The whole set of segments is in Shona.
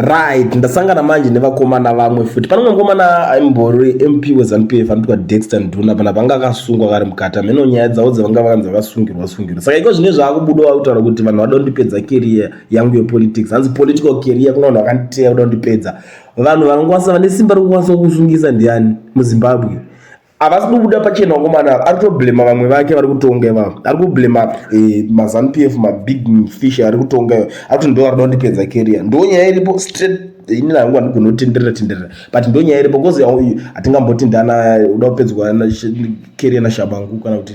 Right, ndasangana manje nevakomana vamwe futi. Pane mumwe mukomana aimbori MP weZanu PF anotwa Dexter Nduna panapa anga akasungwa kari mukati. Hameno nyaya dzavo dzavanga vakanzi vakasungirwa sungirwa. Saka iko zvine zvaakubuda wakutaura kuti vanhu vada kundipedza career yangu yepolitics. Hanzi political career kuna vanhu vakanditeya kuda kundipedza. Vanhu vanokwanisa vane simba rekukwanisa kusungisa ndiani muZimbabwe? Havasi kubuda pachena vakomana ava. Ari kutoblema vamwe vake vari kutonga ivavo. Ari kublema maZanu PF mabig fish ari kutonga ivo. Ari kuti ndo vari kuda kundipedza career. Ndo nyaya iripo straight. Ini hangu handigoni kutenderera tenderera but ndo nyaya iripo because hatingamboti ndana uda kupedzwa career naShabangu kana kuti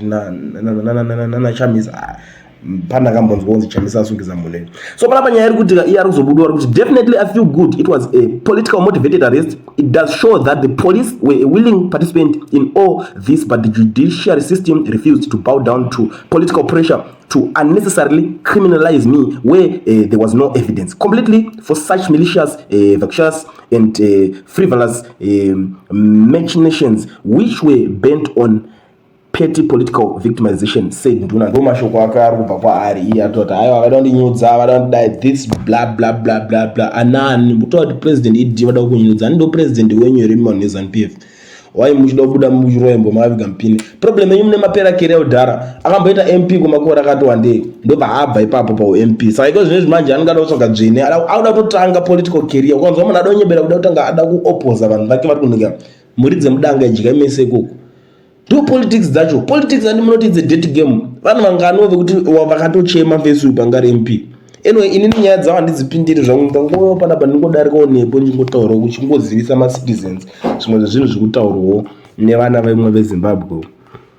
naChamisa. Pandakambonzwa kunzi Chamisa asungisa munhu uyu. So panapa nyaya iri kuti iye ari kuzobudiwa ari kuti definitely I feel good it was a political motivated arrest. It does show that the police were a willing participant in all this, but the judiciary system refused to bow down to political pressure to unnecessarily criminalize me where there was no evidence. Completely for such malicious, vexatious and frivolous machinations which were bent on petty political victimization, said Nduna. Ndo mashoko ake ari kubva kwaari. Iye atoti aiwa, vada kundinyudza, vada kundidai this bla bla bla bla bla. Anani kutaura kuti President ED vada kukunyudza? Ani ndo president wenyu here vanhu veZanu PF? Wai muchida kubuda muchirwembo makaviga mupini? Problem yenyu mune mapera kere kudhara. Akamboita MP kumakore akati wandei, ndobva abva ipapo pauMP. Saka iko zvinezvi manje anongada kutsvaga dzvene, auda kutotanga political career. Ukanzwa munhu ada kunyebera kuda kutanga ada kuopoza vanhu vake vari kunika muri dzemudanga, idyai mese ikoko. Ndo politics dzacho. Politics andi munoti it's a dirty game. Vanhu vangano vekuti vakatochema fesi uyu panga ari MP. Anyway, inini nyaya dzavo handidzipindiri zvangu. Ndangouya panapa ndingodarikawo nepo ndichingotaurawo, kuchingozivisa macitizens zvimwe zvezvinhu zviri kutaurwawo nevana vemwe veZimbabwe.